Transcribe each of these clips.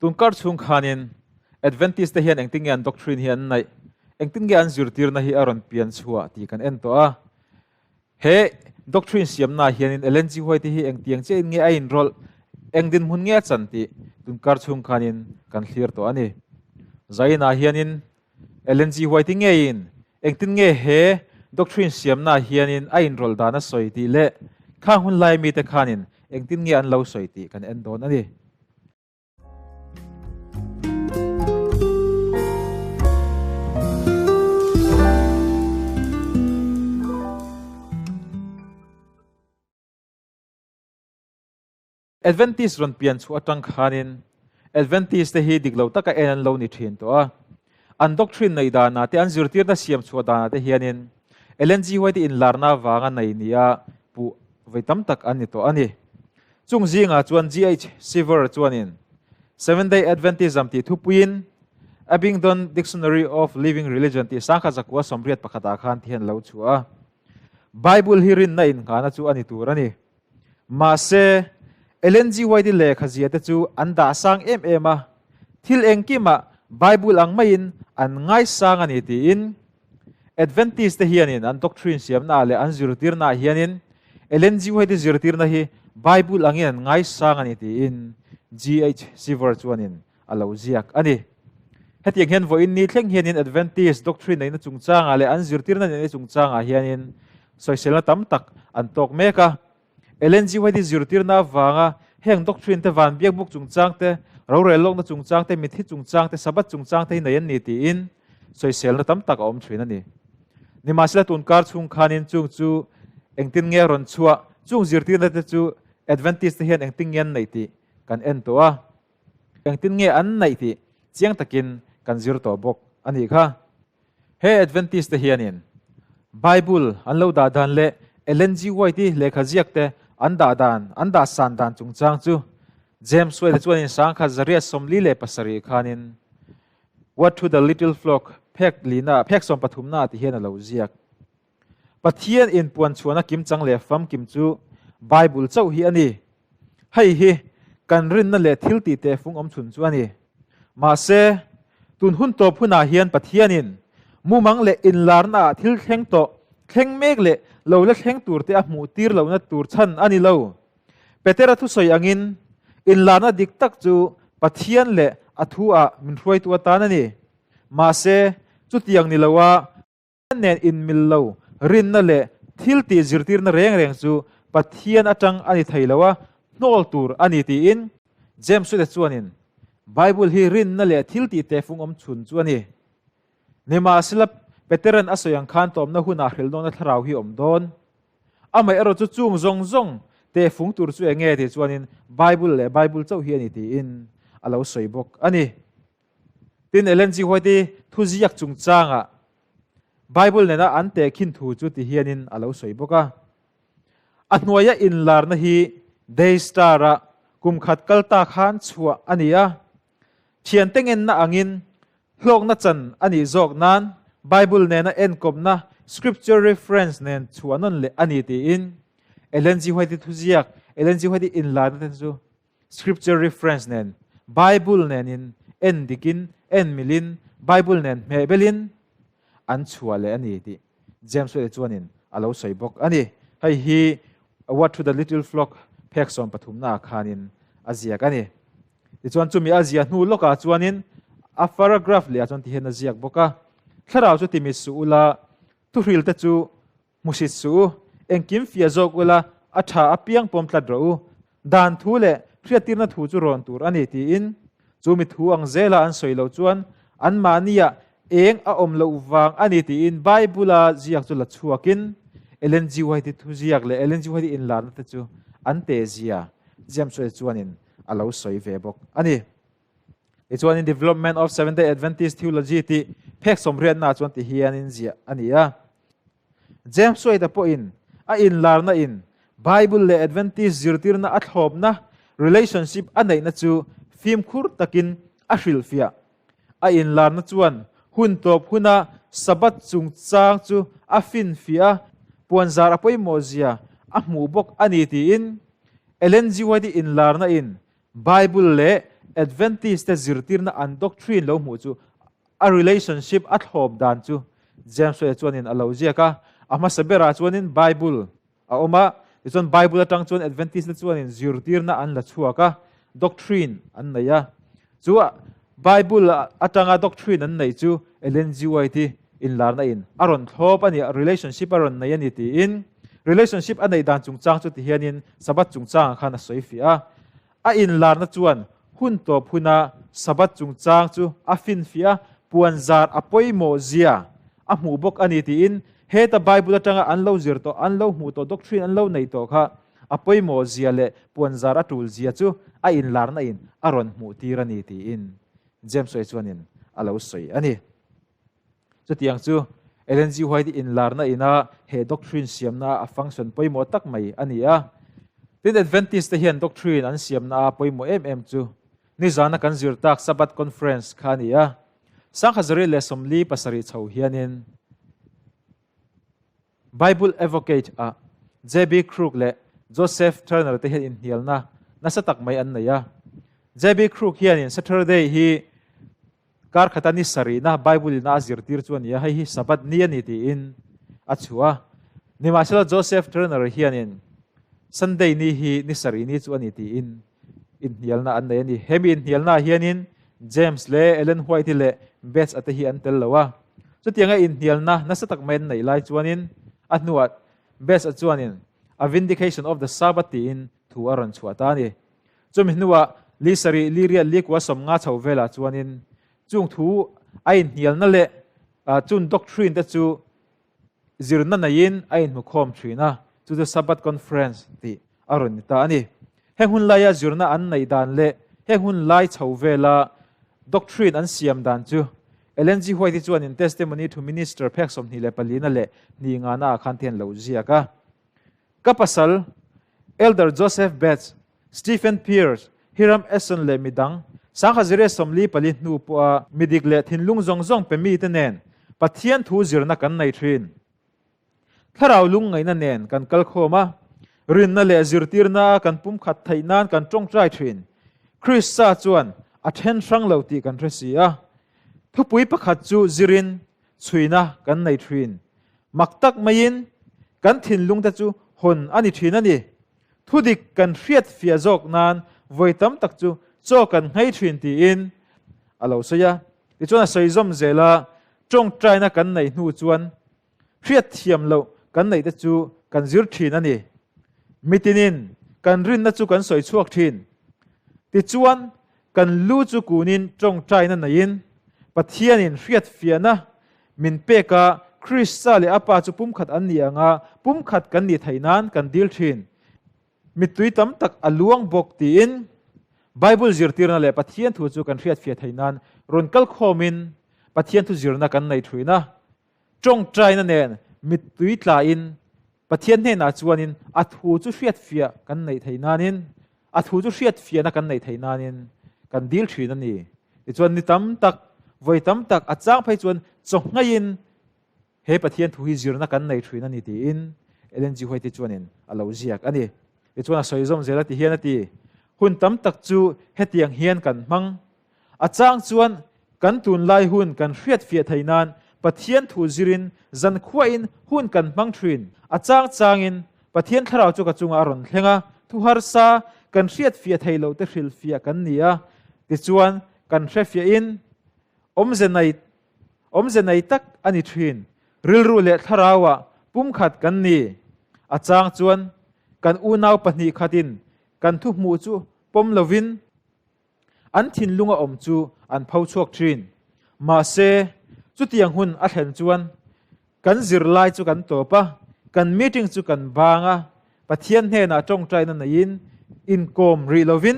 Tun kar chhung khanin Adventist te hian engtin nge an doctrine hi an neih, engtin nge an zirtirna hi a rawn pian chhuah tih kan en tawh a. He doctrine siamnaah hianin Ellen G. White hi engtiang chiahin nge a inrawlh, eng dinhmun nge a chan tih tun kar chhung khanin kan thlir tawh a ni. Zainah hianin Ellen G. White ngeiin engtin nge he doctrine siamnaah hianin a inrawlh dan a sawi tih leh khang hun lai mite khanin engtin nge an lo sawi tih kan en dawn a ni. Adventist rawn pian chhuah atang khanin Adventist te hi dik lo taka en an lo ni thin tawh a. An doctrine neih danah te, an zirtirna siam chhuah danah te hianin Ellen G. White inlarna avanga nei nia puh vawi tam tak an ni tawh a ni. Chung zingah chuan GH Seaver chuanin Seventh-day Adventism tih thupuiin Abingdon Dictionary of Living Religion tih sangkhat zakua sawmriat pakhatah khan ti hian a lo chhuah a. Bible hi rinna innghahna chu a ni tur a ni. Mahse, Ellen G. White-i lehkha zia te chu an dah sang em em a, thil engkimah Bible ang maiin an ngaisang a ni tiin Adventist te hianin an doctrine siamnaah leh an zirtirnaah hianin Ellen G. White-i zirtirna hi Bible angin an ngaisang a ni tiin GH. Seaver chuanin a lo ziak a ni. Hetiang hian vawiin ni thleng hianin Adventist doctrine neihna chungchangah leh an zirtirna neihna chungchangah hianin sawiselna tam tak an tawk mek a. Ellen G. White-i zirtirna avanga heng doctrine te van biakbuk chungchang te, rorel lawkna chungchang te, mitthi chungchang te, Sabbath chungchang te hi nei an ni tiin sawiselna tam tak a awm thin a ni. Nimahsela tunkar chhung khanin chung chu engtin nge rawn chhuah, chung zirtirna te chu Adventist te hian engtin nge an neih tih kan en tawh a. Engtin nge an neih tih chiang takin kan zir tawh bawk a nih kha. He Adventist te hianin Bible an lo dah dan leh Ellen G. White-i lehkha ziak te an dah dan, an dah san dan chungchang chu James White-a chuanin sangkhat zariat 47 khanin What to the Little Flock phek lina, phek sawmpathumna ti hian a lo ziak. Pathian inpuan chhuahna kimchang leh famkim chu Bible chauh hi a ni. Hei hi kan rinna leh thil tih teh fung awm chhun chu a ni. Mahse, tun hun tawp hunah hian Pathianin mumang leh inlarnaah thil thleng tawh, thleng mek leh lo la thleng turte a hmuh tir lohna tur chhan a ni lo. Petera thusawi angin, inlarna dik tak chu Pathian leh a thu-ah min hruaitu atan a ni. Mahse, chutiang ni loa nen inmil lo rinna leh thil tih zirtirna reng reng chu Pathian atang a ni thei lo a, hnawl tur a ni tiin James Sute chuanin Bible hi rinna leh thil tih tehfung awm chhun chu a ni. Nimahsela, Peteran a sawi ang khan tawmna hunah hrilhnawna thlarau hi awm dawn. Amaherawh chu chung zawng zawng tehfung tur chu eng nge tih chuanin Bible leh Bible chauh hi a ni tiin a lo sawi bawk a ni. Tin, Ellen G. White-i thuziak chungchangah Bible nena an tehkhin thu chu ti hianin a lo sawi bawk a. A hnuaia inlarna hi Daystar-a kum khat kal ta khan chhuah a ni a. Thiante ngenna angin hlawkna chan a nih zawk nan Bible nena enkawpna, scripture reference, nen chhuah nawn leh a ni tiin Ellen G. White-i thuziak, Ellen G. White-i inlarna te chu Scripture reference nen Bible nenin en dikin, en milin, Bible nen hmeh belin an chhuah leh a ni tih James White chuanin a lo sawi bawk a ni. Hei hi What to the Little Flock phek sawmpathumnaah khanin a ziak a ni. Tichuan chumi a ziah hnu lawkah chuanin a paragraph lehah chuan tihian a ziak bawk a, Thlarau chu timi suh ula, thuhrilte chu Hmusit suh u, engkim fiah zawk ula, a tha apiang pawm tlat rawh u. Dan thu leh hriattirna thu chu rawn tur a ni tiin chu mi thu ang zela an sawi loh chuan anmahniah eng a awm loh vang a ni tiin Bible-a ziak chu la chhuakin Ellen G. White-i thuziak leh Ellen G. White-i inlarna te chu an tehzia James White chuanin a lo sawi ve bawk a ni. Tichuanin Development of Seventh-day Adventist Theology tih phek sawmriatnaah chuan ti hianin ziah a ni a. James White-a pawhin a inlarna in Bible leh Adventist zirtirna a thlawpna, relationship, a neihna chu fimkhur takin a hrilhfiah. A inlarna chuan hun tawp huna Sabbath chungchang chu a finfiah a, puanzar a pawimawhzia a hmuh bawk a ni tiin Ellen G. White-i inlarna in Bible leh Adventist te zirtirna an doctrine lo hmuh chu a relationship a thlawp dan chu James White chuanin a lo ziak a. A hmasa berah chuanin Bible a awm a, tichuan Bible atang chuan Adventist te chuanin zirtirna an la chhuak a, doctrine an nei a. Chu Bible atanga doctrine an neih chu Ellen G. White i inlarna in a rawn thlawp a ni, relationship a rawn nei a ni tiin relationship a neih dan chungchang chu tihianin Sabbath chungchangah khan a sawi fiah a. A inlarna chuan hun tawp huna Sabbath chungchang chu a finfiah a, puanzar a pawimawh zia a hmuh bawk a ni tiin heta Bible atanga an lo zir tawh, an lo hmuh tawh, doctrine an lo nei tawh kha a pawimawh zia leh puanzar a tul zia chu a inlarna in a rawn hmuh tir a ni tiin James Way chuanin a lo sawi a ni. Chutiang chu Ellen G. White inlarna ina he doctrine siamna a function pawimawh tak mai a ni a. Tin, Adventist te hian doctrine an siamna a pawimawh em em chu nizana kan zir tak Sabbath Conference kha a ni a. Sangkhazari leh 47 chho hianin Bible Advocate ah JB Crook leh Joseph Turner te hian inhnialna nasa tak mai an nei a. JB Crook hianin Saturday hi Kar khata ni sarihna Bible ina a zirtir chu a ni a, hei hi Sabbath ni a ni tiin a chhuah a. Nimahsela Joseph Turner hianin Sunday ni hi ni sarih ni chu a ni tiin inhnialna an nei a ni. Hemi inhnialnaah hianin James leh Ellen White-i leh Bates-a te hi an tel lo a. Chutianga inhnialna nasa tak mai an neih lai chuanin a hnuah Bates-a chuanin A Vindication of the Sabbath tiin thu a rawn chhuah ta a ni. Chumi hnuah li sarih, li riat, li kua 50 chho velah chuanin chung thu a inhnialna leh chung doctrine te chu zirna neiin a inhmukhawm thin a, chu chu Sabbath Conference tih a rawn ni ta a ni. Heng hun laia zirna an neih dan leh heng hun lai chho vela doctrine an siam dan chu Ellen G. White-i chuanin Testimony to Minister phek 24 na leh hnih ngana ah khan te an lo ziak a. Ka pasal, Elder Joseph Bates, Stephen Pierce, Hiram Esson leh midang, Sanghazire 44 hnu pawha midik leh thinlung zawng zawng pe mite nen Pathian thu zirna kan nei thin. Thlarau lungngaihna nen kan kal khawm a, rinna leh zirtirna a kan pumkhat theih nan kan tawngtai thin. Krista chuan a then hrang lo tih kan hre si a. Thupui pakhat chu zirin chhuina kan nei thin. Mak tak maiin kan thinlungte chu hawn a ni thin a ni. Thudik kan hriat fiah zawk nan vawi tam tak chu chaw kan nghei thin tiin a lo sawi a. Tichuan a sawi zawm zel a, tawngtaina kan neih hnu chuan hriat thiam loh kan neihte chu kan zir thin a ni. Mitinin kan rinna chu kan sawi chhuak thin. Tichuan kan lu chu kunin tawngtaina neiin Pathianin hriat fiahna Min pek a, Krista leh a Pa chu pumkhat an ni ang a, pumkhat kan nih theih nan kan dil thin. Mittui tam tak a luang bawk tiin Bible zirtirna leh Pathian thu chu kan hriatfiah theih nan rawn kal khawmin Pathian thu zirna kan nei thuin a. Tawngtaina nen mittui tlain Pathian hnenah chuanin a thu chu hriatfiah kan neih theih nanin a thu chu hriatfiahna kan neih theih nanin kan dil thin a ni. Tichuan ni tam tak, vawi tam tak a chang phei chuan chawhngaiin he Pathian thu hi zirna kan nei thin a ni tiin Ellen G. White chuanin a lo ziak a ni. Tichuan a sawi zawm zel a ti hian a ti, Hun tam tak chu hetiang hian kan hmang. A chang chuan kan tunlai hun kan hriatfiah thei nan Pathian thu zirin zankhuain hun kan hmang thin. A chang changin Pathian thlarau chu ka chungah a rawn thleng a, thu harsa kan hriatfiah thei loh te hrilhfiah kan ni a, tichuan kan hrefiahin awmze nei awmze nei tak a ni thin. Rilru leh thlarauah pumkhat kan ni. A chang chuan kan unau pahnih khatin kan thu hmuh chu pawm lovin, An thinlunga awm chu an pho chhuak thin. Mahse, chutiang hun a thlen chuan kan zirlai chu kan tawp a, kan meeting chu kan bang a, Pathian hnenah tawngtaina neiin inkawm rih lovin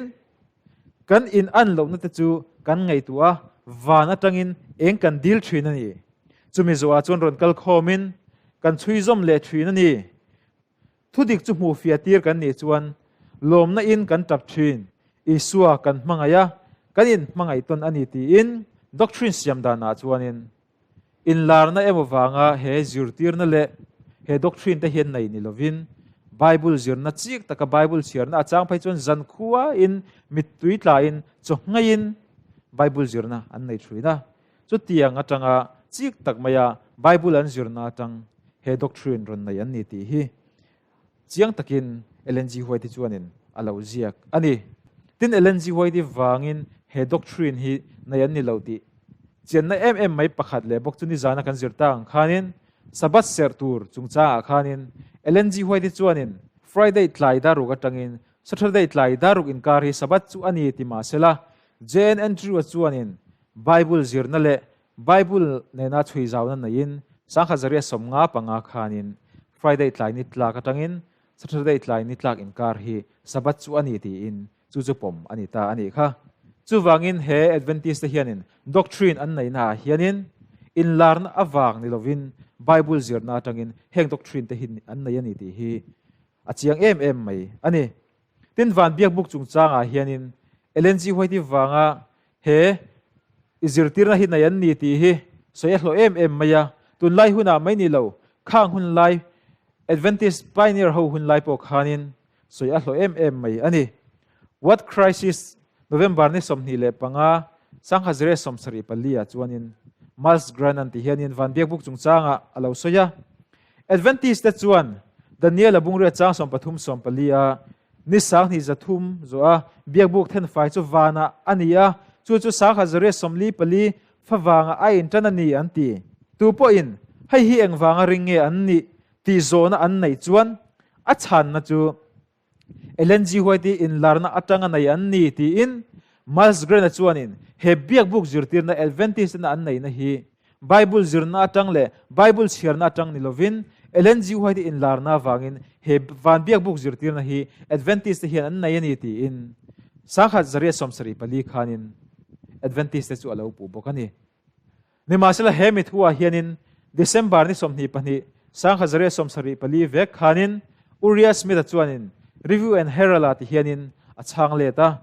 kan in an lohna te chu kan ngaihtuah a, van atangin eng kan dil thin a ni. Chumi zawhah chuan rawn kal khawmin kan chhui zawm leh thin a ni. Thudik chu hmuh fiah tir kan nih chuan lawmna in kan tap thin, Isua kan hmangaih a, kan in hmangaih tawn a ni tiin doctrine siam danah chuanin inlarna emaw vanga he zirtirna leh he doctrine te hian nei ni lovin. Bible zirna chik taka Bible chhiarna a chang phei chuan zankhua in mittui tla in chaw nghei in Bible zirna an nei thin a. Chutiang atanga chik tak maia Bible an zirna atang he doctrine rawn nei an ni tih hi chiang takin Ellen G. White chuanin a lo ziak a ni. Tin, Ellen G. White vangin he doctrine hi nei an ni lo tih chianna em em mai pakhat leh bawk chu nizana kan zir ta ang khanin Sabbath serh tur chungchangah khanin Ellen G. White chuanin Friday tlai daruk atangin Saturday tlai daruk inkar hi Sabbath chu a ni ti mahsela J.N. Andrew-a chuanin Bible zirna leh Bible nena chhui zauna neiin Sangha Zaria 55 khanin Friday tlai ni tlak atangin Saturday tlai ni tlak inkar hi Sabbath chu a ni tiin chu chu pawm a ni ta a nih kha. Chuvangin he Adventist te hianin doctrine an neihna ah hianin inlarna avang ni lovin Bible zirna atangin heng doctrine te hi an nei a ni tih hi a chiang em em mai a ni. Tin van biakbuk chungchangah hianin Ellen G. White-i vanga he i zirtirna hi nei an ni tih hi sawi a hlawh em em mai a. Tunlai hunah mai ni lo, khang hun lai Adventist Pioneer ho hun lai pawh khanin sawi a hlawh em em mai a ni. What Crisis November ni 25 Sanghazire 74 ah chuanin Miles Grant ti hianin van biakbuk chungchangah a lo sawi a. Adventist te chuan Daniel-a bungria chang 13 14 a ni 2 3 zawh a biakbuk thenfai chu vanah a ni a, chu chu Sanghazire 44 favanga a intan a ni an ti. Tu pawhin hei hi engvanga ring nge an nih tih zawhna an neih chuan a chhanna chu Ellen G. White-i inlarna atanga nei an ni tiin Miles Grant-a chuanin he biakbuk zirtirna Adventist-ina an neihna hi Bible zirna atang leh Bible chhiarna atang ni lovin Ellen G. White-i inlarna avangin he van biakbuk zirtirna hi Adventist-te hian an nei a ni tiin 1974 khanin Adventist-te chu a lo puh bawk a ni. Nimahsela he mithu ah hianin December ni 22, 1974 vek khanin Uriah Smith-a chuanin Review and Herald ah ti hianin a chhang let a.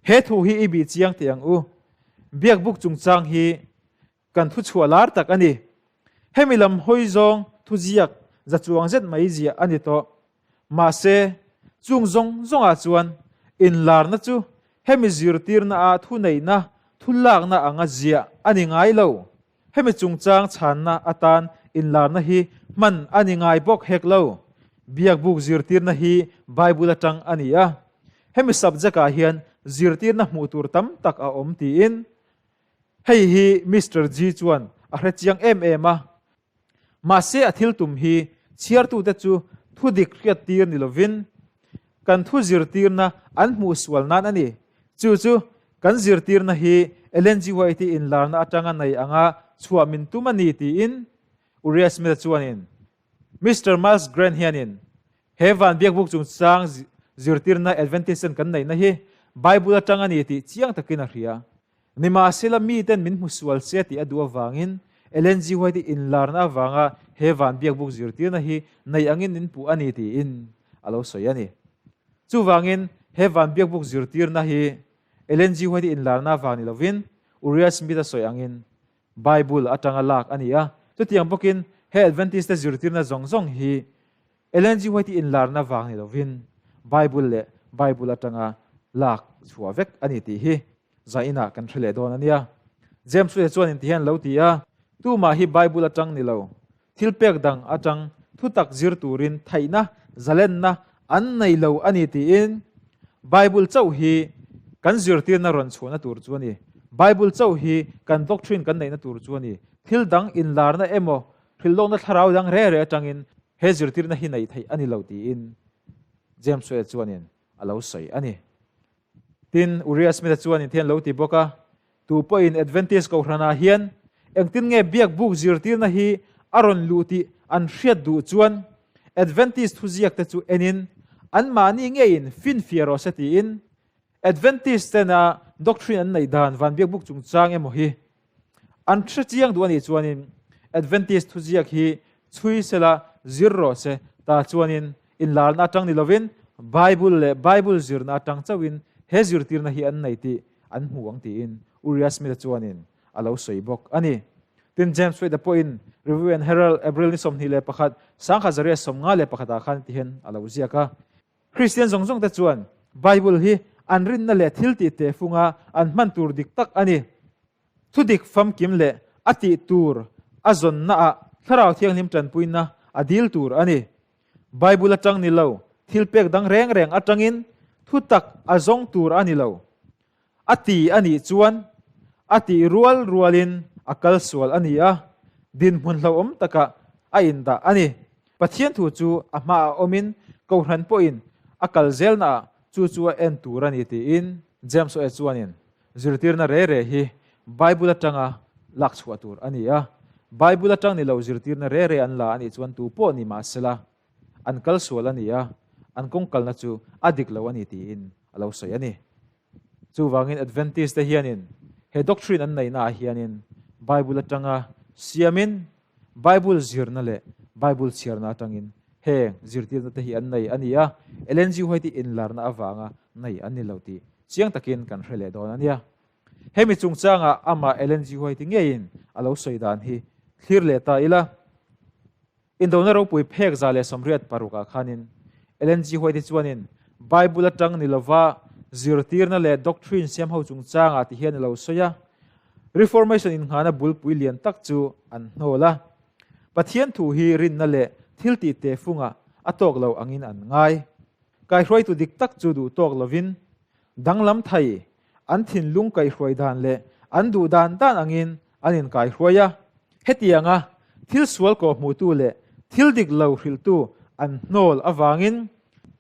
He thu hi i bih chiang teh ang u. Biakbuk chungchang hi kan thu chhuah lar tak a ni. Hemi lam hawi zawng thuziak za chuang zet mai ziah a ni tawh. Mahse, chung zawng zawngah chuan inlarna chu hemi zirtirna ah thuneihna thu lakna anga ziah a ni ngai lo. Hemi chungchang chhanna atan inlarna hi hman a ni ngai bawk hek lo. Biakbuk zirtirna hi Bible atang a ni a. Hemi subject ah hian zirtirna hmuh tur tam tak a awm tiin hei hi Mister G chuan a hrechiang em em a. Mahse a thil tum hi chhiartute chu thu dik hriattir ni lovin kan thu zirtirna an hmuh sual nan a ni. Chu chu kan zirtirna hi Ellen G. White-i inlarna atanga nei anga chhuah min tum a ni tiin Uriah Smith-a chuanin Mister Miles Grant hianin he van biakbuk chungchang zirtirna Adventist-en kan neihna hi Bible atang a ni tih chiang takin a hria. Nimahsela miten min hmu sual se tih a duh avangin Ellen G. White-i inlarna avanga he van biakbuk zirtirna hi nei angin min puh a ni tiin a lo sawi a ni. Chuvangin he van biakbuk zirtirna hi Ellen G. White-i inlarna avang ni lovin Uriah Smith-a sawi angin Bible atanga lak a ni a. Chutiang bawkin he Adventist-te zirtirna zawng zawng hi Ellen G. White-i inlarna vang ni lovin Bible leh Bible atanga lak chhuah vek a ni tih hi zainah kan hre leh dawn a nia. James White chuan inti hian lo ti a, Tumah hi Bible atang ni lo, thil pek dang atang thutak zir turin theihna, zalenna an nei lo a ni tiin Bible chauh hi kan zirtirna rawn chhuahna tur chu a ni. Bible chauh hi kan doctrine kan neihna tur chu a ni. Thil dang inlarna emaw, hrilhlawkna thlarau dang reh reh atangin he zirtirna hi neih theih a ni lo tiin James White chuanin a lo sawi a ni. Tin, Uriah Smith-a chuanin thian lo ti bawk a, Tu pawhin Adventist Kohhranah hian engtin nge biakbuk zirtirna hi a rawn luh tih an hriat duh chuan Adventist thuziakte chu enin anmahni ngeiin finfiah rawh se tiin Adventist tena doctrine an neih dan van biakbuk chungchang emaw hi an hre chiang duh a nih chuanin Adventist thuziak hi chhui sela zir rawh se ta chuanin inlarna atang ni lovin Bible leh Bible zirna atang chauhin he zirtirna hi an nei tih an hmu ang tiin Uriah Smith-a chuanin a lo sawi bawk a ni. Tin, James White-a pawhin Review and Herald, April ni 21, 1951 ah khan ti hian a lo ziak a. Kristian zawng zawng te chuan Bible hi an rinna leh thil tih teh funga an hman tur dik tak a ni. Thu dik famkim leh a tih tur a zawnnaah Thlarau Thianghlim tanpuina a dil tur a ni. Bible atang ni lo, thil pek dang reng reng atangin thu tak a zawng tur a ni lo. A ti a nih chuan a tih rual rualin a kal sual a ni a, dinhmun hlauhawm takah a indah a ni. Pathian thu chu a hmaah awmin Kohhran pawhin a kal zelnaah chu chu a en tur a ni tiin James Oe chuanin zirtirna re re hi Bible atanga lak chhuah tur a ni a. Bible atang ni lo zirtirna re re an la a nih chuan tu pawh ni mah sela an kal sual a ni a, an kawng kalna chu a dik lo a ni tiin a lo sawi a ni. Chuvangin Adventist te hianin he doctrine an neihna ah hianin Bible atanga siamin Bible zirna leh Bible chhiarna atangin heng zirtirna te hi an nei a ni a, Ellen G. White-i inlarna avanga nei an ni lo tih chiang takin kan hre leh dawn a nia. Hemi chungchanga amah Ellen G. White-i ngeiin a lo sawi dan hi thlir leh ta ila. Indona ropui phek 186 ah khanin Ellen G. White chuanin Bible atang ni lova zirtirna leh doctrine siam ho chungchangah ti hian a lo sawi a. Reformation innghahna bulpui lian tak chu an hnawl a. Pathian thu hi rinna leh thil tih teh fungah a tawk lo angin an ngai. Kaihruaitu dik tak chu duh tawk lovin danglam thei an thinlung kaihhruai dan leh an duh dan dan angin an inkaihruai a. Hetianga thil sual kawhhmuhtu leh thil dik lo hrilhtu an hnawl avangin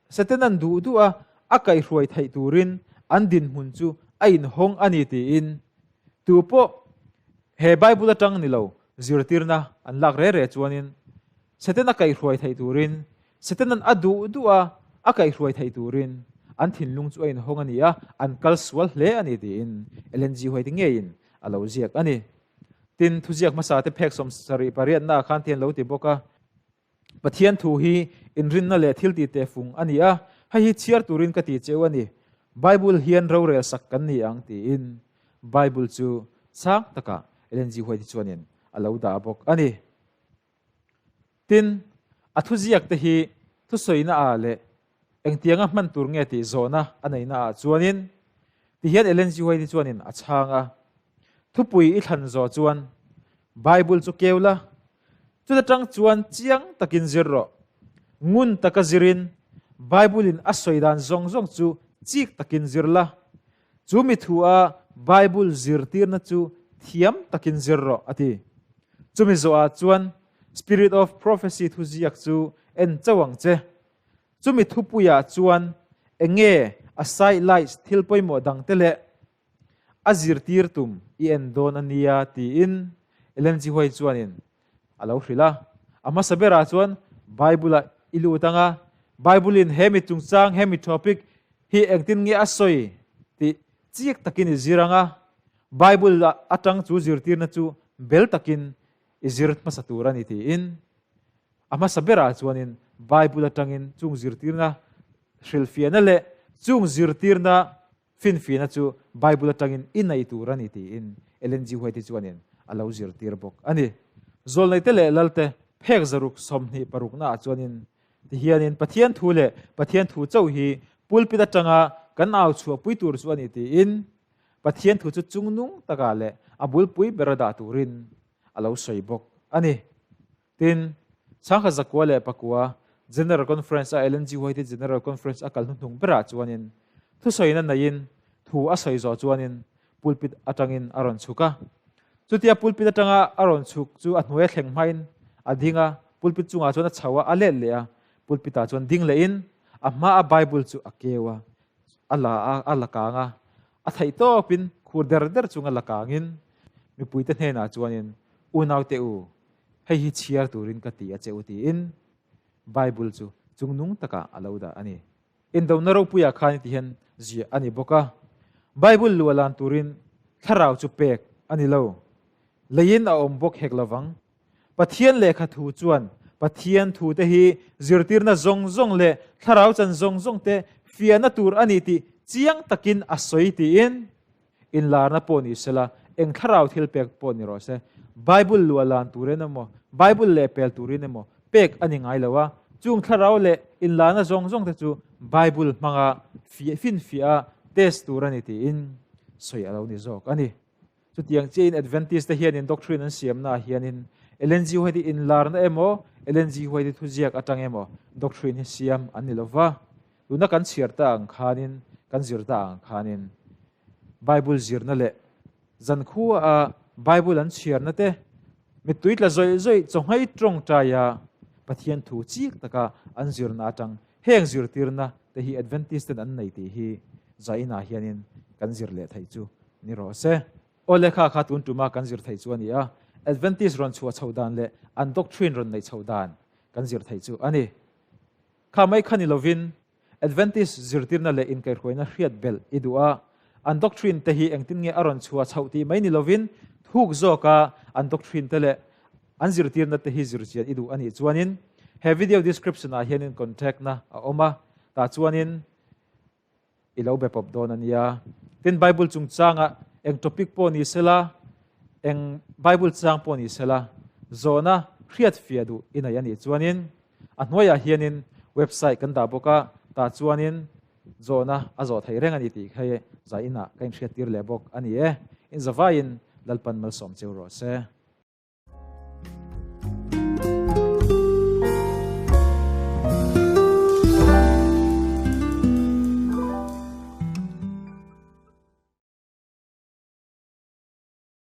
Setanan duh duh a a kaihhruai theih turin an dinhmun chu a inhawng a ni tiin tu pawh he Bible atang ni lo zirtirna an lak re re chuanin Setana kaihhruai theih turin Setanan a duh duh a, a kaihhruai theih turin an thinlung chu a inhawng a ni a, an kal sual hle a ni tiin Ellen G. White ngeiin a lo ziak a ni. Tin, thuziak hmasa te phek 70 pariatnaah khan ti an lo ti bawk a, Pathian thu hi inrinna leh thil tih teh fung a ni a, hei hi chhiar turin ka ti cheu a ni, Bible hian rorel sak kan ni ang tiin Bible chu chang takah Ellen G. White chuanin a lo dah bawk a ni. Tin, a thuziak te hi thusawina ah leh engtianga hman tur nge tih zawhna a neihna ah chuanin tihian Ellen G. White chuanin a chhang a, Thupui i thlan zawh chuan Bible chu keu la, chuta tang chuan chiang takin zir rawh. Ngun taka zirin Bible in a sawi dan zawng zawng chu chik takin zir la, chu mi thu a Bible zirtirna chu thiam takin zir rawh, a ti. Chumi zawhah chuan Spirit of Prophecy thuziak chu en chauh ang che. Chumi thupuiah chuan enge a sidelights thil pawimawh dangte leh a zirtir tum i en dawn a nia tiin Ellen G. White chuanin a lo hrilh a. A hmasa berah chuan Bible-ah i lut ang a, Bible-in he mi chungchang, he mi topic hi engtin nge a sawi tih chiak takin i zir ang a, Bible atang chu zirtirna chu bel takin i zir hmasa tur a ni tiin a hmasa berah chuanin Bible atangin chung zirtirna hrilhfiahna leh chung zirtirna finfiahna chu Bible atangin i nei tur a ni tiin Ellen G. White chuanin a lo zirtir bawk a ni. Zawlneite leh Lalte phek zaruk 20 paruknaah chuanin tihianin Pathian thu leh Pathian thu chauh hi pulpit atanga kan au chhuahpui tur chu a ni tiin Pathian thu chu chungnung takah leh a bulpui ber a dah turin a lo sawi bawk a ni. Tin, 1909 General Conference a Ellen G. White General Conference a kal hnuhnung berah chuanin thusawina neiin thu a sawi zawh chuanin pulpit atangin a rawn chhuk a. Chutia pulpit atanga a rawn chhuk chu a hnuai thleng hmain a ding a, pulpit chungah chuan a chho a, a let leh a, pulpitah chuan ding lehin a hmaa Bible chu a keu a. A la a, a la kang a, a theih tawpin khur der der chunga la kangin mipuite hnenah chuanin, Unaute u, hei hi chhiar turin ka ti a che u tiin Bible chu chungnung takah a lo dah a ni. Indona ropuiah khan ti hian ziah a ni bawk a, Bible lu a lan turin thlarau chu pek a ni lo, leiin a awm bawk hek lovang. Pathian lehkha thu chuan Pathian thute hi zirtirna zawng zawng leh thlarau chan zawng zawng te fiahna tur a ni tih chiang takin a sawi tiin inlarna pawh ni sela, eng thlarau thil pek pawh ni rawh se. Bible luahlan turin emaw, Bible lehpel turin emaw pek a ni ngai lo a. Chung thlarau leh inlarna zawng zawng te chu Bible hmanga finfiah a test tur a ni tiin sawi a lo ni zawk a ni. Chutiang chiahin Adventist te hianin doctrine an siamnaah hianin Ellen G. White inlarna emaw, Ellen G. White thuziak atang emaw doctrine hi siam an ni lo va. Tuna kan chhiar ta ang khanin, kan zir ta ang khanin Bible zirna leh zankhua a Bible an chhiarna te mittui tla zawih zawih chawnghei tawngtaia Pathian thu chik taka an zirna atang heng zirtirna te hi Adventist ten an nei tih hi zainah hianin kan zir leh theih chu ni rawh se. Aw lehkha kha tun tuma kan zir theih chu a ni a, Adventist rawn chhuah chhoh dan leh an doctrine rawn neih chhoh dan kan zir theih chu a ni. Kha mai kha ni lovin Adventist zirtirna leh inkaihhruaina hriat belh i duh a, an doctrine te hi engtin nge a rawn chhuah chhoh tih mai ni lovin thuk zawka an doctrine te leh an zirtirna te hi zirchian i duh a nih chuanin he video description ah hianin contact na a awm a, tah chuanin i lo be pawp dawn a nia. Tin, Bible chungchanga eng topic pawh ni sela, eng Bible chang pawh ni sela, zawhna hriat fiah duh i nei a nih chuanin a hnuaiah hianin website kan dah bawk a, tah chuanin zawhna a zawh theih reng a ni tih kha zah inah ka inhriattir leh bawk a ni e. Inzavaiin Lalpan malsawm cheu rawh se.